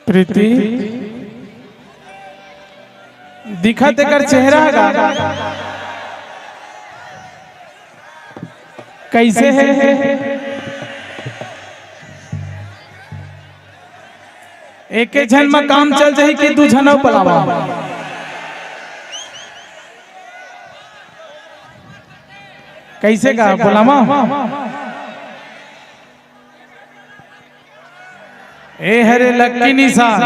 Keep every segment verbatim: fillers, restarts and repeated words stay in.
प्रीति, दिखत एकर चेहरा ह गा, कइसे हे? एके झन म काम चल जाही कि दू झन अउ पलावा? कइसे गा, पलावा? ए हरे लक्की निषाद,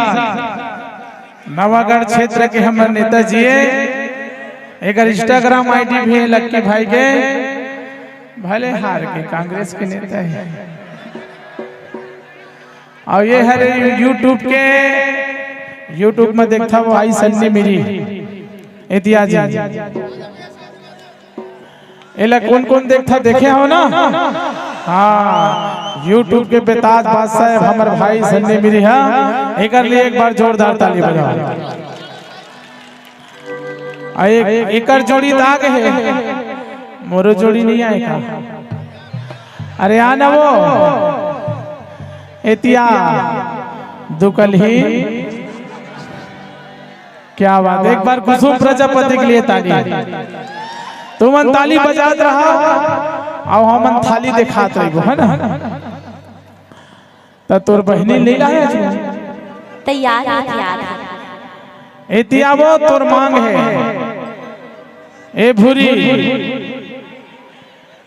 नवागढ़ क्षेत्र के हमर नेताजी ए। एकर Instagram ID भी हे लक्की भाई के। भले हार के, कांग्रेस के नेता हे। अउ ए हरे YouTube के, YouTube में देखथव भाई सन्नी मिरी, एतिया जी। एला कोन कोन देखथा, देखे हव ना? हाँ, YouTube के बेताज बादशाह हमर भाई सन्नी मिरी हा, एकर लिए एक बार जोरदार ताली बजाओ। आ एक, एकर जोड़ी दाग हे, मोरो जोड़ी नहीं आए का? अरे आ ना वो, एतिया दुकलही। क्या बात, एक बार कुसुम प्रजापति के लिए ताली। तुमन ताली बजात रहा, अउ हमन थाली देखात रहिबो, है ना? त तोर बहिनी ले लाए आज। तैयार है, तैयार है। एतिया वो तोर मांग हे। ए भूरी,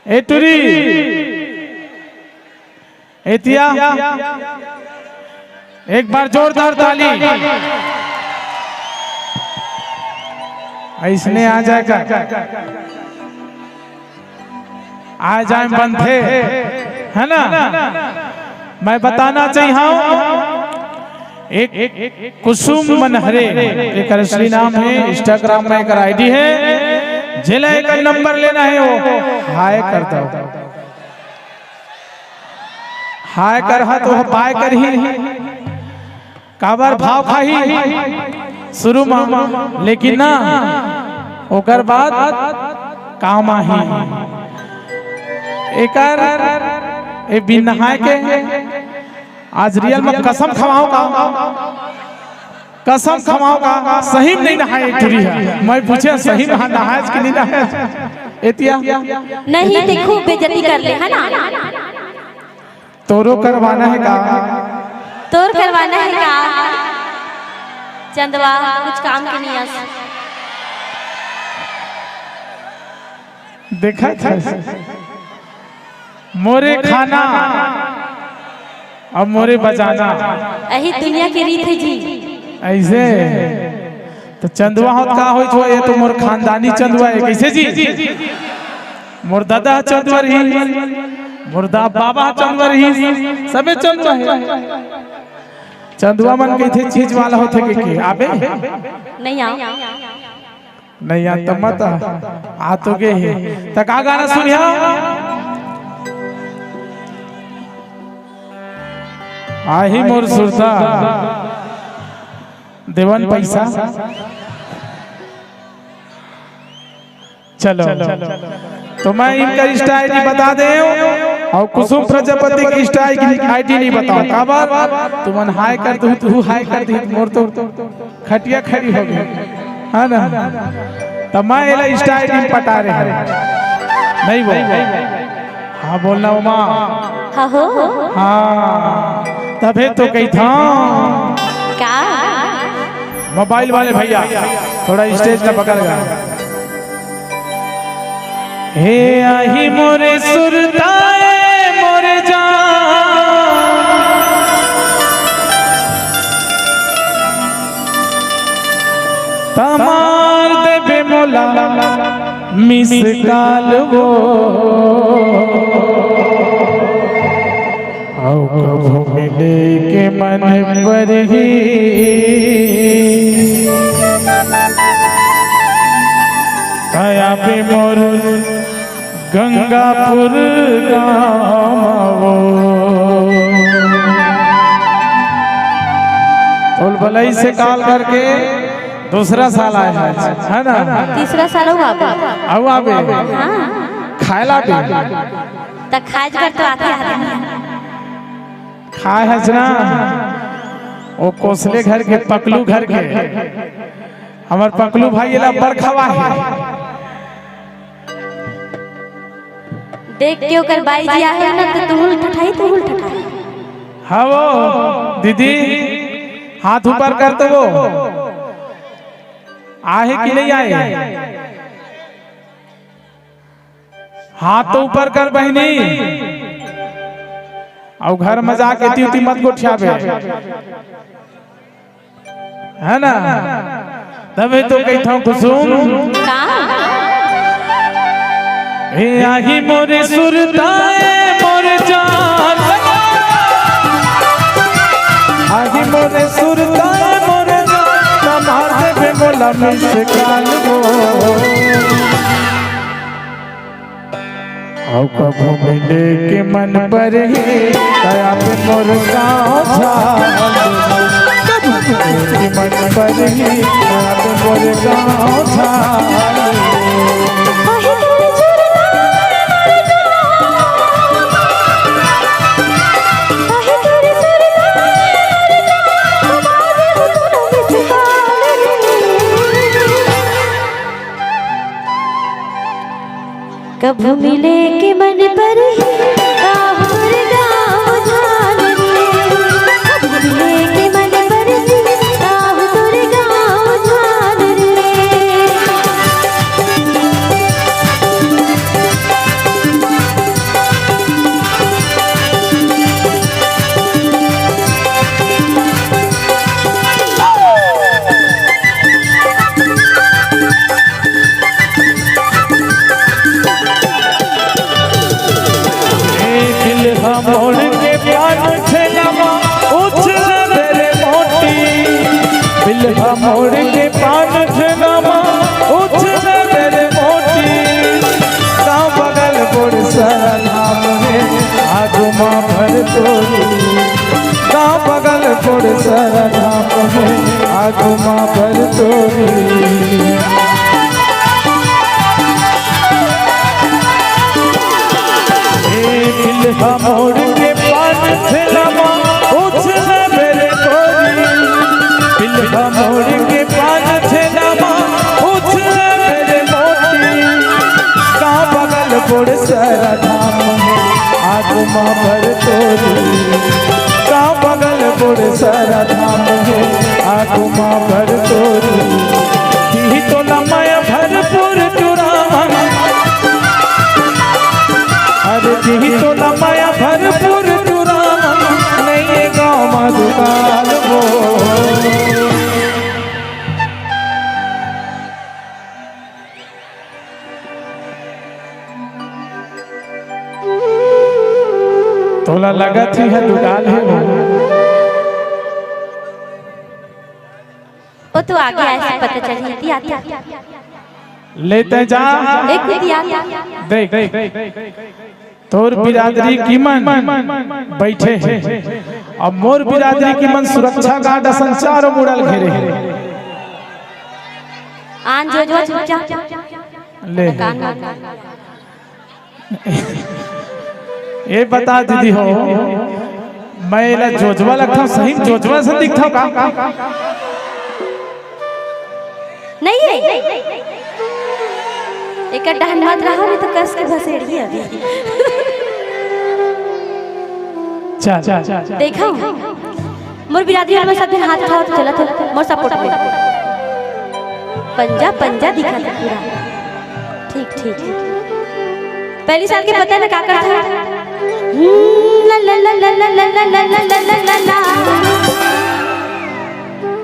ए टुरी, एतिया, एक बार जोरदार ताली। अइसने आ जाए का, आ जाए बनथे, है ना? मैं बताना चाहिए हूँ, एक कुसुम मनहरे, एकर असली नाम हे, Instagram में एकर ID हे, जेला एकर नंबर लेना हे, वो हाय कर दो। हाय करहा त ओह बाय करही, काबर भाव खाही शुरू म, लेकिन ना, ओकर बाद काम आही। एकर ए बिन नहाय के आज रियल म कसम खवाओ का, कसम खवाओ का, सही म नहीं नहाय एक टुरी ह। मैं पूछे सही म नहाय कि नहीं नहाय? एतिया नहीं, ते खूब बेइज्जती कर ले, है ना? तोरो करवाना हे का? तोर करवाना हे का? चंदवा, कुछ काम के नहीं आस। देखा था, मोरे खाना अउ मोरे बजाना। अही दुनिया के रीत हे जी। अइसे त चंदवा होत का होई छो, ये तो मोर खानदानी चंदवा हे। कइसे जी? मोर ददा ह चंदवा रहिस, मोर दा बाबा ह चंदवा रहिस, सबे चंदवा हे। चंदवा मन कहिथे चीज वाला होथे के, के आबे? नहीं आओ। नहीं आ त मत आ, आ तो गे हे। त का गाना सुनिया? आही मोर सुरता देवन पैसा। चलो, तो मैं इनकर Insta ID बता दे अउ कुसुम प्रजापति के Insta ID नहीं बताओ। काबर? तुमन हाय कर दू, तू हाय कर दी, मोर तो खटिया खड़ी हो गई, है ना? तो मैं एला Insta ID में पटा रहे हैं, नहीं वो? हाँ, बोलना उमा। हाँ हो। हाँ, तभे तो कही था। का? मोबाइल वाले भैया, थोड़ा stage ला पकड़ गा। हे आही मोरे सुरताए मोरे जान, त मार देबे मोला miss call वो। अउ कभू मिले के मन परही, आबे मोर गंगापुर गाँव वो। तोल बलई से call करके दूसरा साल आए हे, है ना? तीसरा साल अउ आबे। अउ आबे। हाँ। खाए ला आबे। त खाए बर तो आते आते नहीं। खाए हस ना? वो कोसले घर के, पकलू घर के, हमर पकलू भाई एला अब्बड़ खवा हे। देख के ओकर बाई जी आहे ना, तो तुहुल ठठाई, तुहुल ठठाई। हाँ वो दीदी, हाथ ऊपर कर तो वो आहे कि नहीं आए? हाथ तो ऊपर कर बहिनी, अउ घर में जाके एती उती मत गोठियाबे, है ना? तबे तो कहिथंव कुसुम। का? हे आही मोरे सुरता ए मोर जान, आही मोरे सुरता ए मोर जान, त मार देबे मोला मिस काल वो। अउ कभू मिले के मन परही, त आबे मोर गाँव झाल। कभू मिले के मन परही, त आबे मोर गाँव झाल। कभू मिले के मन परही, आह तोर गाँव झाल रे। कभू मिले के मन परही, आह तोर गाँव झाल रे। ए दिल हा मोड़ के पान ठेला मा उछल दे रे मोटी। दिल हा मोड़ के पान ठेला मा उछल दे रे मोटी। गाँव बगल गोड़ सर धाम हे, आगू मा भर तोरी। गाँव बगल गोड़ सर धाम हे, आगू मा भर तोरी। ए दिल हा मोड़ के पान ठेला मा उछल दे रे गोरी। दिल हा मोड़ के पान ठेला मा उछल दे रे मोटी। गाँव बगल गोड़ सर धाम हे, आगू मा भर तोरी। गाँव बगल गोड़ सर धाम हे, आगू मा भर तोरी। दिही तोला माया भरपूर टुरावन, अरे दिही तोला माया भरपूर टुरावन, नइये गाँव मा दुकान वो। तोला लगत ही है दुकान हे वो। वो तो आगे आए से पता चली, इति आती। ले तैं जा। एक इति आती। देख, तोर बिरादरी की मन बैठे हे, अब मोर बिरादरी की मन सुरक्षा गार्ड असन चारों मुड़ा ल घेरे हे। आन जोजवा चुपचाप। ले। कान में। ए बता दीदी हो, मैं एला जोजवा लगथंव, सही में जोजवा असन दिखथंव का? नहीं है। एकर डहन मत रहो, नहीं तो कस के घसेड़िए अभी। चल, चल, चल, चल। देखो। मोर बिरादरी वाला मन सब झन हाथ उठावत चलत हो, मोर सपोर्ट में। पंजा, पंजा दिखत हे पूरा। ठीक, ठीक। पहली साल के पता न का करत हे। हम्म, ला, ला, ला।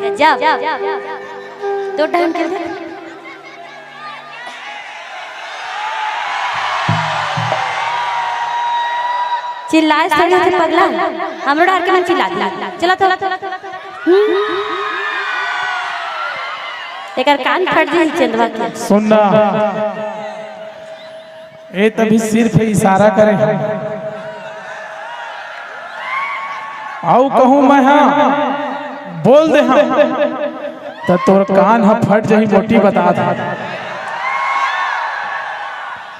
गजब। दो ढंग के चिल्लाए थोड़ी होथे पगला, हमरो डहर के मन चिल्ला दिही। चला तो, हम्म। एकर कान फट जाही चंदवा के। सुन ना, ए तभी सिर्फ इशारा करे हे। अउ कहूँ मैं हा, बोल दे हा, त तोर कान ह फट जाही, मोटी बता दे।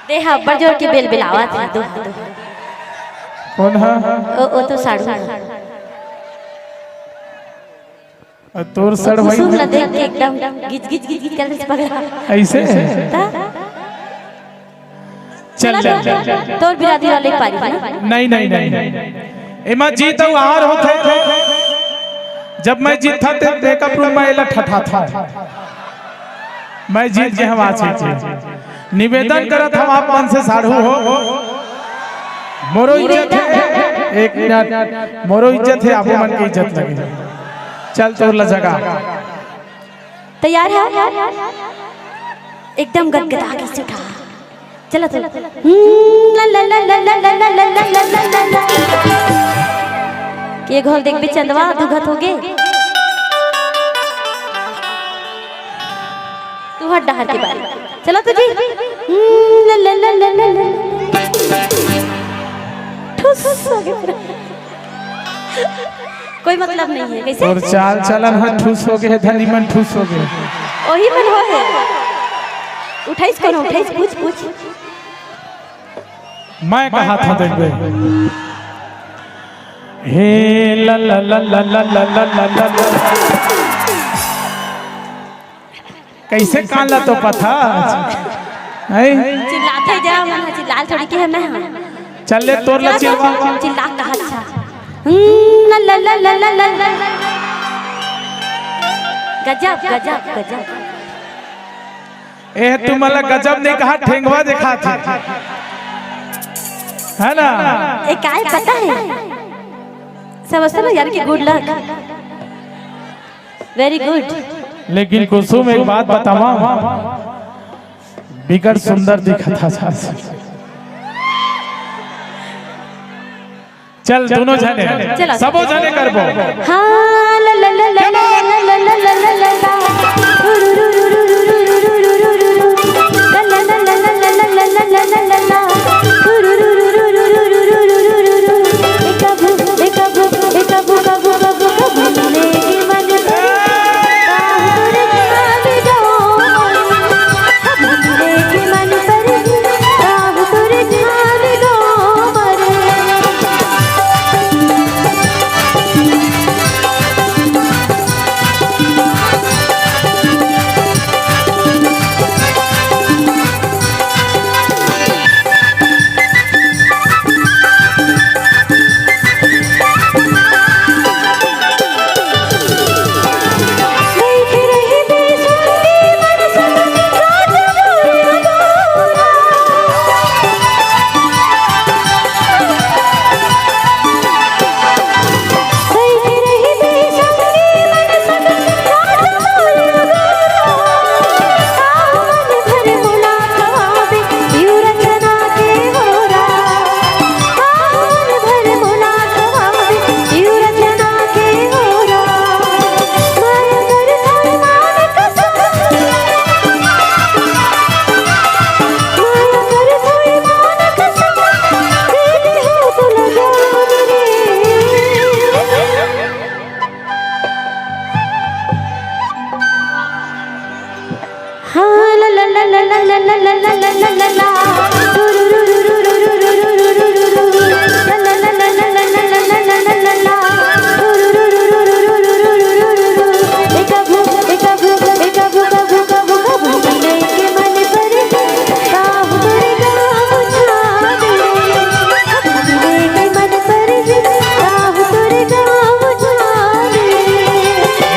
देहा अब्बड़ जोर के बेलबेलावत हे, दोहा, दोहा। कौन हा? ओ, ओ तो साढ़ू हा। तोर सड़वाई कुसुम ला देख के एकदम गिज गिज गिज गिज करत हे पगला। ऐसे? त? चल, चला चल, तो, चल, चल। तोर बिरादरी वाले पारी ना? नहीं, नहीं, नहीं। एमा जीत अउ हार होथे। जब मैं जीतथंव ते मेकअप रूम में एला ठठाथंव। मैं जीत गे हंव आज के। निवेदन करत हंव आप मन से साढ़ू हो। मोरो इज्जत हे, एक मिनट, मोरो इज्जत हे, आपो मन के इज्जत लगे। चल तोर ला जगा। तैयार हे? एकदम गदगदा के उठा। चला, चला। हम्म, ला, ला, ला। के घोल देखबे चंदवा, दुगत होगे। तू हट डहर के बारी। चला तो जी। हम्म, ला, ला, ला। ठुस होगे पूरा। कोई मतलब नहीं हे, कइसे? तोर चाल चलन ह ठुस होगे हे, धनी मन ठुस होगे। ओही मन होहे। उठाइस कोनो, उठाइस, पूछ, पूछ। मैं कहाथंव, देखबे। हे ला ला ला। कइसे कान ला तोपथस? हैं? चिल्लाथे जरा, मन ह चिल्लाल थोड़ी के हे मैं ह। चल ले, तोर ला चिल्ला। चिल्ला कहा अच्छा। हम्म, ला, ला, ला। गजब, गजब, गजब। ए, तुमन ला गजब नहीं कहा, ठेंगवा देखाथे। हे ना? ए, काय पता हे? समझ लो यार कि good luck। Very good। लेकिन कुसुम, एक बात बतावंव, बिकट सुंदर दिखत हस आज। चल, दूनों झने, चलो। सबो झने करबो। हाँ, ला, ला, ला, ला।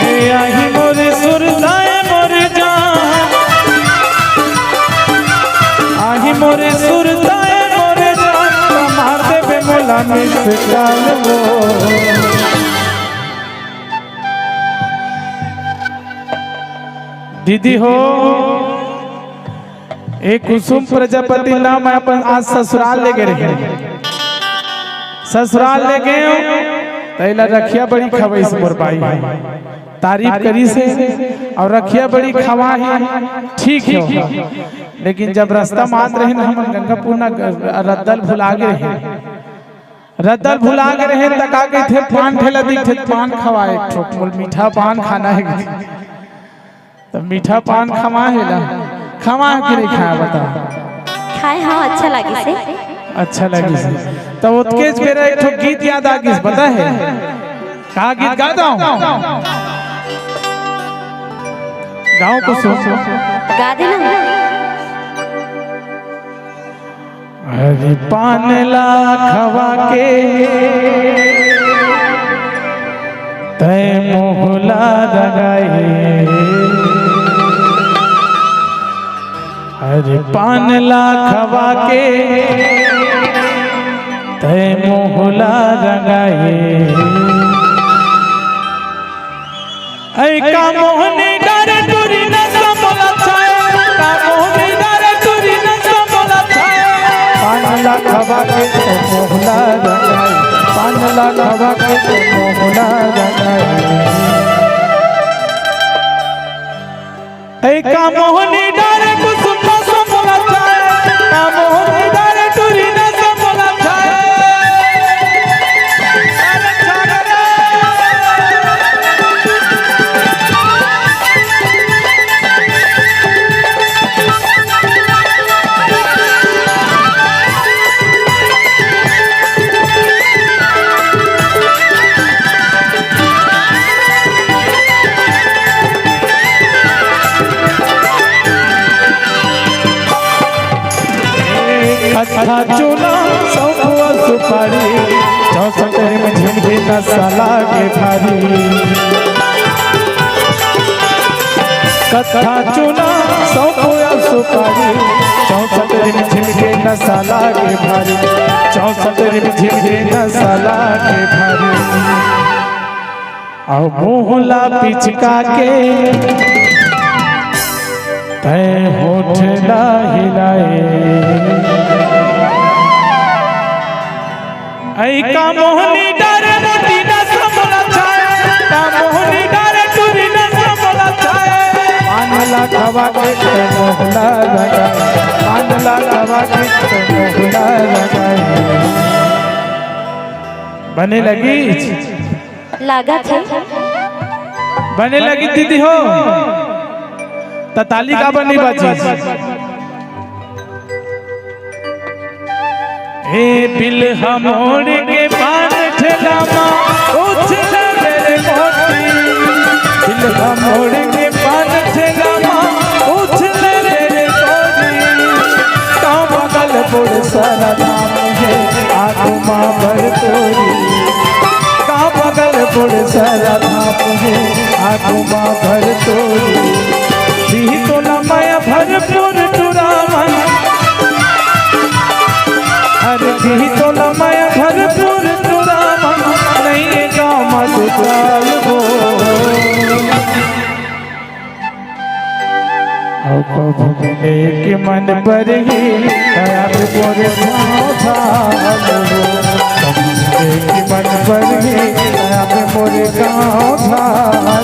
ए, आही मोरे सुरताए मोरे जान, आही मोरे सुरताए मोरे जान, मार देबे मोला miss call वो। दीदी हो, ए कुसुम प्रजापति ला मैं अपन आज ससुराल ले गे रहेंव। ससुराल ले गेंव, त एला रखिया बड़ी खवइस मोर बाई ह। तारीफ करिस हे अउ रखिया बड़ी खवाए हे, ठीक हे। लेकिन जब रस्ता म आत रहेन, हमन गंगापुरना रद्दा ल भुला गे रहेन। रद्दा ल भुला गे रहेन, त का कहिथे, पान ठेला दिखथे, पान खवाए एक ठो, बोल, मीठा पान खाना हे, कहिथे। त मीठा पान खवाए हे ना, खवाए कि नहीं खाए, बता। खाए हंव, अच्छा लागिस हे। अच्छा लागिस हे। त ओतकेच बेरा एक ठो गीत याद आ गिस, पता हे? का गीत गा दंव? गाँव कुसुम। गा दे ना। अरे पान ला खवा के तै मोहला रंगाए। अरे पान ला खवा के तै मोहला रंगाए। ऐ का मोहनी डारे टूरी न समला छाए, का मोहनी डारे टूरी न समला छाए। पान ला खवा के तो मोहला रंगाए, पान ला खवा के तो मोहला रंगाए। ऐ का मोहनी डारे कुसुम न समला छाए, का मोहनी डारे टूरी न समला छाए। अरे छागरा। कत्था चूना सौंफवा सुपारी, चौसठ रिमझिम के नशा लागे भारी। कत्था चूना सौंफवा सुपारी, चौसठ रिमझिम के नशा लागे भारी, चौसठ रिमझिम के नशा लागे भारी। अउ मोहला पिचका के तै होठ ला हिलाए। ऐ का मोहनी डारे मोटी न समला छाए, का मोहनी डारे टूरी न समला छाए। पान ला खवा के तै मोहला रंगाए, पान ला खवा के तै मोहला रंगाए। बने लगी? लागत हे। बने लगी दीदी हो, त ताली काबर नइ बाजी? ए बिलहा मोड़ के पान ठेला मा उछले रे मोती, बिलहा मोड़ के पान ठेला मा उछले रे मोती। का बगल बुढ़ सरना हे, आगू मा भर तोरी। का बगल बुढ़ सरना हे, आगू मा भर तोरी। दिही तोला मया भरपूर टुरावन। अरे दिही तोला मया भरपूर टुरावन। नइये गाँव मा दुकाल हो। अउ कभू मिले के मन परही, तब मोर गाँव धाम हो। कभू मिले के मन परही, तब मोर गाँव धाम